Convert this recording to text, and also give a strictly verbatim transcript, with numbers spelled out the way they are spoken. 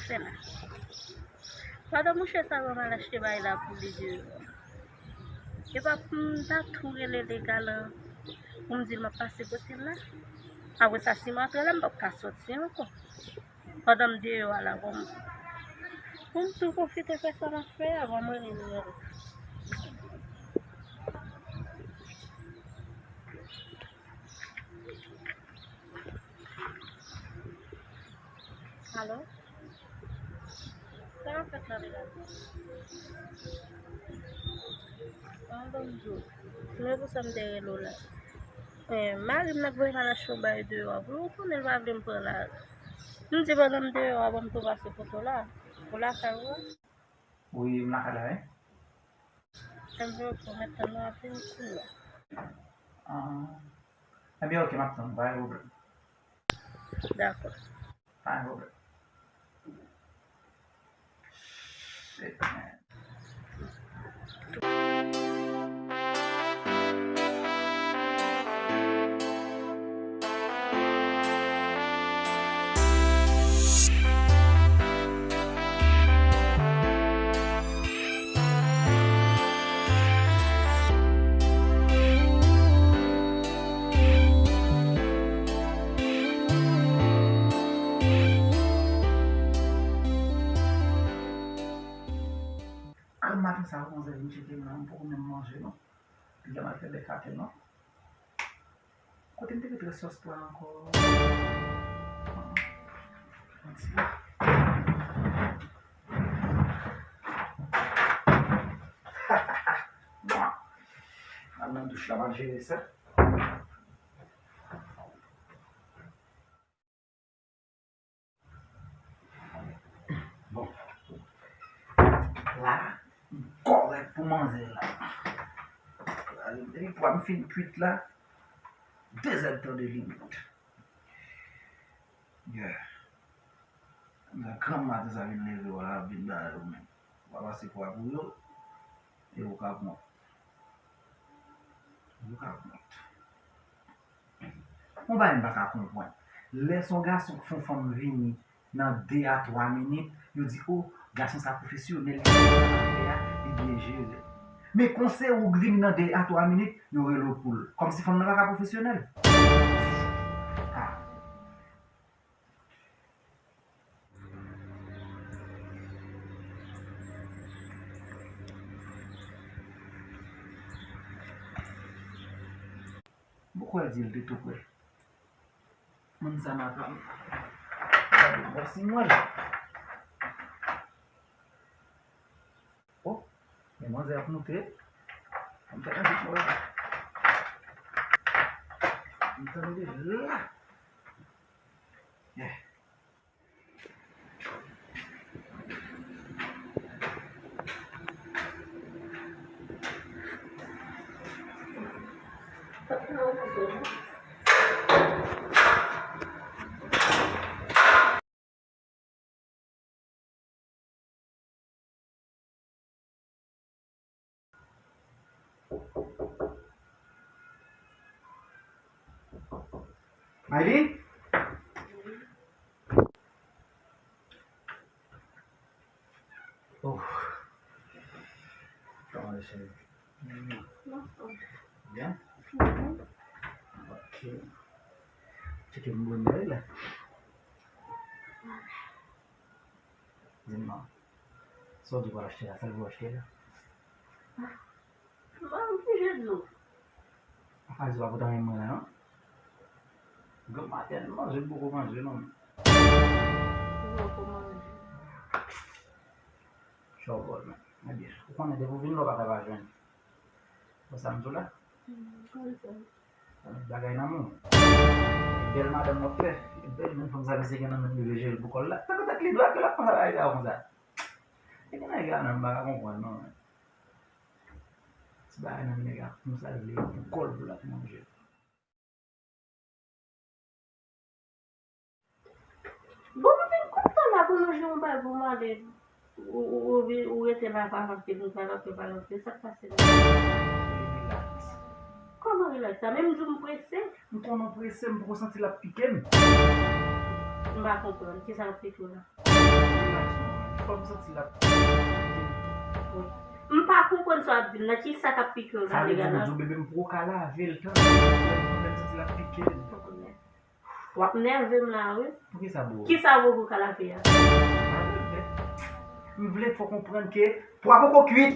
Fè la. Pandan mouche sa yo al achte bagay la pou li deyò. Epa pou m ta tou rele legal an pou m di l m ap pase kote l la. Apre sa, si m antre la, m p ap ka soti ankò. Pandan m deyò a la, bon, pou m tou pwofite fè sa m ap fè a, bon, mwen rele nimewo. Alo? Sa w ap fè nan vila? An, ban m di w. Se pou sa m te rele w la. Eh, mari m nan voye m al achte yon bagay deyò a. Pou ou konnen l pa vle m pran lari. M di pandan m deyò a, ban m tou pase kote w la. Ou lakay ou a? Wi, m lakay la, wi. Enben, ok, m ap tann ou apre kounye a. Ah. Enben, ok, m ap tann ou, pa gen pwoblèm. Dakò. Pa gen pwoblèm. Shit, man. Granm maten sa yo, manzè vin tcheke m la, m poko menm manje non. Piga m al fè bèk atè non. Kote m te mete resous la ankò? Manti. Al nan douch la, m al jere sa. Bon. La, kòrèk pou manzè la. Depi pwa m fin kwit la, de zèdtan de li kwit. Yeah. Nan granm maten sa vin leve w la, vin ba yo menm. W a pase pwa pou yo, e ou ka pran. Ou ka pran. Yon bagay m pa ka konprann. Lè s on gason k fè yon fanm vini nan de a twa minit, yo di, o, gason sa pwofesyonèl, li konn sa l ap fè a, li byen jere. Men kon se ou k vini nan de a twa minit, yo rele w poul. Kòmsi fanm nan pa ka pwofesyonèl. Ah. Poukò l di l te tou prè? Moun sa makab. Gade, bon, si mwen. Oh, men manzè ap moute. Ann fè anjik mwen. Ann tande deja la. Yeah. Mayli? Oh. Kòman w ye, cheri? Byen? Ok. Tcheke m bonè la. Di m non. Sa w di w pral achte la, sa l vle w achte la? Mwen, m fije dlo. Apa di w pa pote anyen mwen la, non? Granm maten, manje m poko manje, non. Ou poko manje. Chòbòl, men. Ebyen, ou konnen depi w vin la, w pa ka pa jwenn. Bon, sa m di w la? Bagay nan men w. Bèl madanm w ap fè. Bèl menm fanm sa misye gen nan men l, li vle jere l pou kò l la. Tankou tèt li dwat ke l ap konsa bagay sa konsa. E gen nèg la menm m pa ka konprann non. Ti bagay nan men nèg la konsa l vle pou kò l pou l ap manje. Bon, m vin kontan la pou nou jwe yon bagay pou m ale. Ou, ou, ou, ou rete la pa rantre, nou pa rantre, pa rantre. Sa k pase la? Relax. Kòman relax sa? Menm di w m prese? M konnen w prese, m poko santi l ap pike m. M pa konprann. Kisa l ap pike w la? M santi l ap M pa konprann sa w ap di m nan. Ki sa k ap pike w Sa nan vle di dega m la? di w bebe m pwoka lave l tan. M santi l ap pike m. W ap nève m la wi. Poukisa bro? Ki sa w poko ka lave a? M vle fè w konprann ke pwa poko kwit.